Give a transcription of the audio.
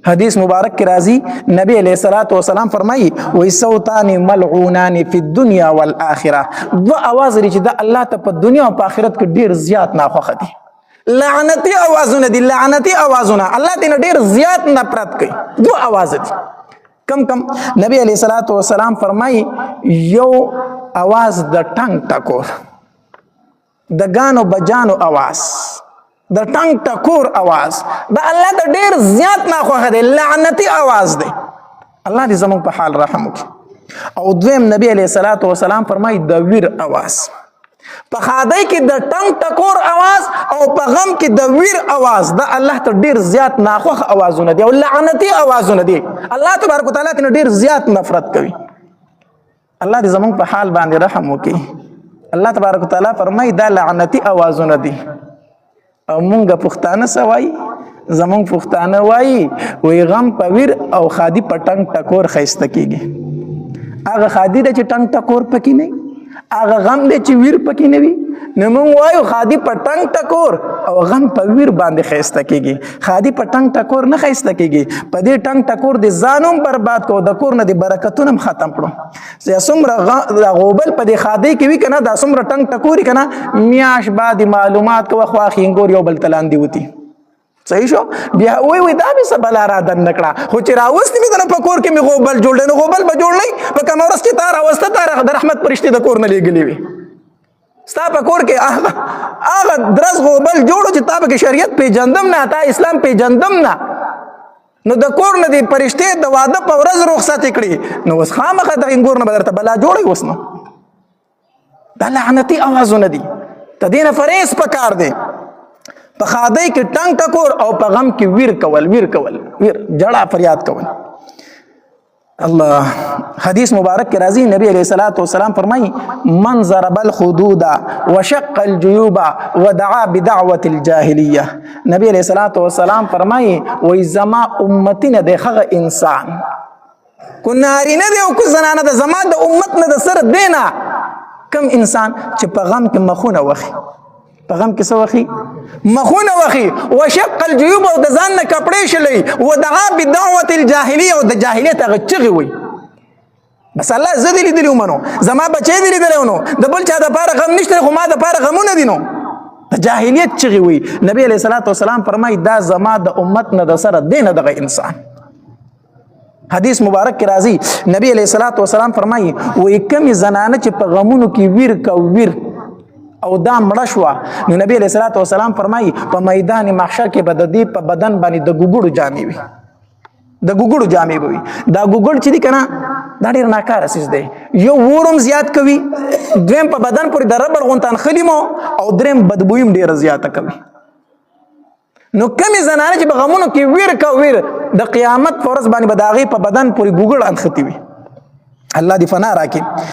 حدیث مبارک کې راځي، نبی علیہ الصلوۃ والسلام فرمایي، وای صوتان ملعونان فی الدنیا والآخرة، دو اواز لري چې د الله ته په دنیا او په آخرت کې ډیر زیات ناخوښه دي، لعنتی اوازونه دي، لعنتی اوازونه، الله دې نه ډیر زیات نفرت کوي. دو اواز دي، کم کم؟ نبی علیہ الصلوۃ والسلام فرمایي، یو اواز د ټنګ ټکور، د گانو بجانو اواز، د ټنګ ټکور اواز د الله د ډیر زیات ناخوښه دی، لعنتی اواز دی. الله دې زموږ په حال رحم وکړي. او دویم، نبی علیہ الصلوۃ والسلام فرمایي، د ویر اواز. په خادۍ کې د ټنګ ټکور اواز او په غم کې د ویر اواز د الله ته ډیر زیات ناخوښ اوازونه دي او لعنتی اوازونه دي. الله تبارک وتعالى ته ډیر زیات نفرت کوي. الله دې زموږ په حال باندې رحم وکړي. الله تبارک وتعالى فرمایي، دا لعنتی اوازونه دي. او مونږ پښتانه سوای، زمونږ پښتانه وایي، وی غم په ویر او خادي په ټنګ ټکور خیسته کیږي. هغه خادي ده چې ټنګ ټکور پکې نه، هغه غم دی چې ویر پکې نه وي. نو مونږ وایو خادي په ټنګ ټکور او غم په ویر باندې خیسته کیږي. خادي په ټنګ ټکور نه خیسته کیږي. په دې ټنګ ټکور د ځانوم برباد کو، د کور نه د برکتونم ختم کړو. چې څومره غوبل په دې خادي کې وی کنه، دا څومره ټنګ ټکوري کنه، میاش بعد معلومات کوه، خو خینګور یو بل تلاندې وتی. صحیح شو؟ بیا وای وای دا به څه بلا را دن نکړه، خو چې راوستي مې دنه په کور کې مې غوبل جوړ نو غوبل به جوړ نه په کوم ورځ چې تا راوسته، تا د رحمت پرشتي د کور نه لېږلې وي. ستا په کور کې هغه هغه درس غوبل جوړو چې تا به کې شریعت پیجندم نه، تا اسلام پیجندم نه، نو د کور نه دی پرشته د واده په ورځ رخصت کړي، نو اوس خامخا د انګور نه بدرته بلا جوړي. اوس نو دا لعنتی اوازونه دي، ته دینه فریس پکار دی. په خادۍ کې ټنګ ټکور او په غم کې ویر کول، ویر کول، ویر، جړه، فریاد کول. الله، حدیث مبارک کې راځي، نبی علیہ الصلوۃ والسلام فرمایي، من ضرب الخدود وشق الجيوب ودعا بدعوه الجاهليه. نبی علیہ الصلوۃ والسلام فرمایي، وای زما امتی نه د خغه انسان، کو نارینه دی او کو زنانه، د زما د امت نه د سر دینا کم انسان چې په غم کې مخونه وخی، په غم کې څه وخی؟ مخونه وخی، وشق الجيوب، او د ځان نه کپړې شلې، ودعا بدعوه الجاهليه، او د جاهلیت هغه چغې وي. بس الله زه دې لیدلی ومنو، زما بچی دې لیدلی ونو، د بل چا د پاره غم نشته، خو ما د پاره غمونه دي. نو د جاهلیت چغې وي. نبی علیہ الصلوۃ والسلام فرمایي، دا زما د امت نه د سره دینه دغه انسان. حدیث مبارک کې راځي، نبی علیہ الصلوۃ والسلام فرمایي، وای کمی زنانه چې په غمونو کې ویر کو ویر او دا مړه شوه، نو نبی علیہ الصلوۃ والسلام فرمایي، په میدان محشر کې به د دې په بدن باندې د ګوګړو جامې وي، د ګوګړو جامې به وي. دا ګوګړ چې دی کنه، دا ډیر ناکاره څیز دی. یو ورم زیات کوي، دویم په بدن پورې د ربړ غونتان خلیمو، او دریم بدبویم ډیره زیاته کوي. نو کمی زنانه چې په غمونو کې ویر کا ویر، د قیامت پر ورځ باندې به د هغې په بدن پورې ګوګړ انښتي وي. الله دې فنا راکړي.